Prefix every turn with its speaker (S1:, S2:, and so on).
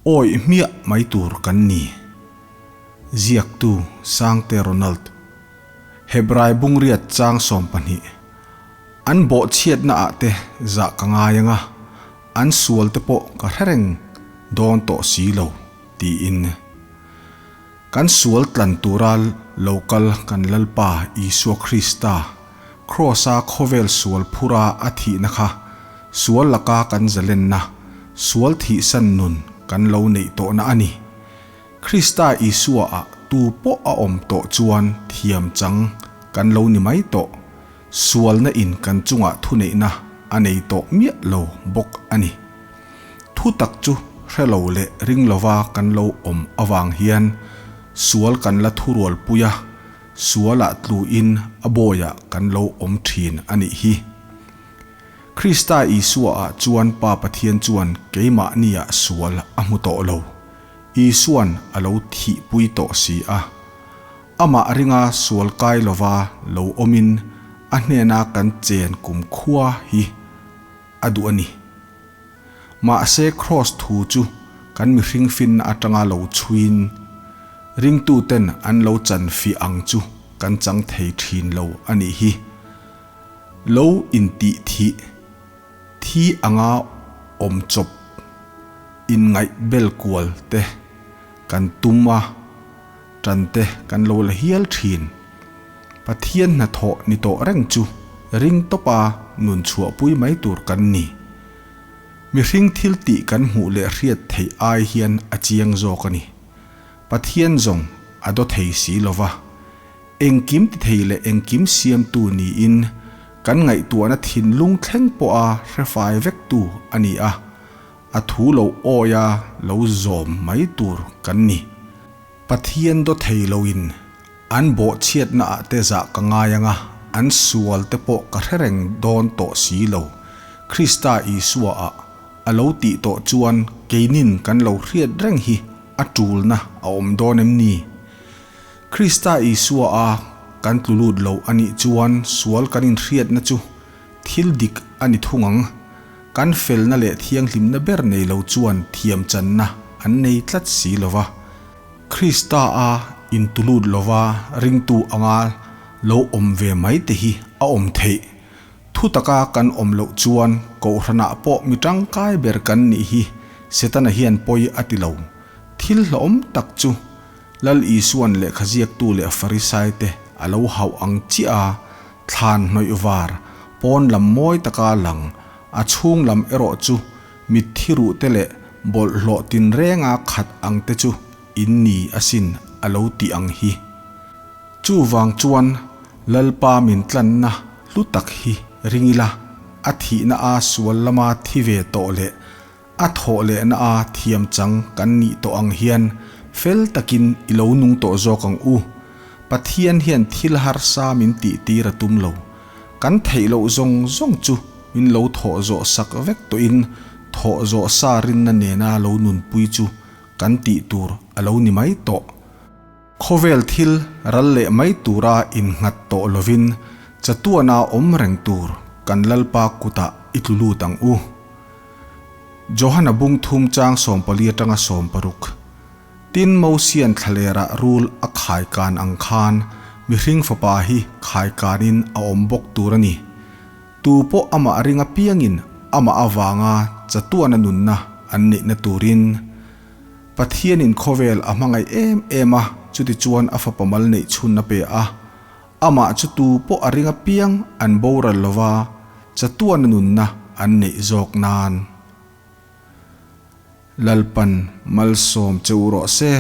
S1: Awih hmiah mai tur kan ni. Ziaktu Sangte Ronald. Hebrai bungriat chang 12. An bawhchhiatna ah te zah ka ngai anga, an sual te pawh ka hre reng dawn tawh si lo, tiin. Kan sual tlan tura lo kal kan Lalpa Isua Krista, Kraws-a khawvel sual phura a thihna kha sual laka kan zalenna, sual thihsan nun kan lo neih tawhna a ni. Krista Isua-ah tu pawh a awm tawh chuan thiam chang kan lo ni mai tawh. Sualna in kan chungah thuneihna a nei tawh miah lo bawk a ni. Thu tak chu hre lo leh ring lova kan lo awm avang hian sual kan la thurual pui a, sualah tluin a bawiah kan lo awm thin a nih hi. Krista Isua-ah chuan Pa Pathian chuan keimahniah sual a hmu tawh lo. Isua'n a lo thihpui tawh si a. Amah ringa sual kai lova lo awmin a hnena kan chen kumkhua hi a duh a ni. Mahse Kraws thu chu kan mihring finna atanga lo chhuiin ringtuten an lo chan fiah ang chu kan chang thei thin lo a nih hi. Lo intih thih thi anga awm chawp inngaih bel kual te kan tum a, tan te kan lo la hial thin. Pathian hnathawh ni tawh reng chu ring tawpa nun chhuahpui mai tur kan ni. Mihring thil tih kan hmuh leh hriat theih ai hian a chiang zawk a ni. Pathian zawng a daw thei si lova, engkim ti thei leh engkim siamtu niin kan ngaihtuahna thinlung thleng pawha hrefai vektu a ni a, a thu lo awia lo zawm mai tur kan ni. Pathian daw thei loin an bawhchhiatna ah te zah ka ngai anga, an sual te pawh ka hre reng dawn tawh si lo. Krista Isua ah a lo tih tawh chuan keinin kan lo hriat reng hi a tulna a awm dawn em ni? Krista Isua a kan tlu lut lo a nih chuan sual kan inhriatna chu thil dik a ni thung ang. Kan felna leh thianghlimna ber nei lo chuan thiamchanna an nei tlat si lo va. Krista a intulut lova ringtu anga lo awm ve mai te hi a awm theih. Thu taka kan awm loh chuan Kohhranah pawh mi tangkai ber kan nih hi Setana hian pawi a ti lo. Thil hlawhawm tak chu Lal Isuan lehkha ziaktu leh Farisai te a lo hauh ang chiah a, thlan hnawih var, pawn lam mawi taka lang, a chhung lam erawh chu mitthi ruh te leh bawlhhlawh tinrenga khat ang te chu in ni asin a lo tih ang hi. Chuvang chuan Lalpa min tlanna hlu tak hi ring ila, a thihna a sual lama thi ve tawh leh a thawh lehna a thiam chang kan nih tawh ang hian fel takin i lo nung tawh zawk ang u. Pathian hian thil harsa min tih tir a tum lo. Kan theih loh zawng zawng chu min lo thawh zawh sak vek tawhin thawh zawh sa rinna nena lo nunpui chu kan tih tur a lo ni mai tawh. Khawvel thil ral leh mai tura innghat tawh lovin chatuana awm reng tur kan Lalpa kutah i tlu lut ang u. Johana bung thum chang 14 atanga 60. Tin Mosian thlalerah rul a khaikan ang khan mihring fapa hi khaikanin a awm bawk tur a ni. Tu pawh amah ring apiangin amah avanga chatuana nunna an neihna turin. Pathianin khawvel a hmangaih em em a, chutichuan a fapa mal neih chhun a pe a. Amah chu tu pawh a ring apiang an boral lova, chatuana nunna an neih zawk nan. Lalpan malsawm che u rawh se.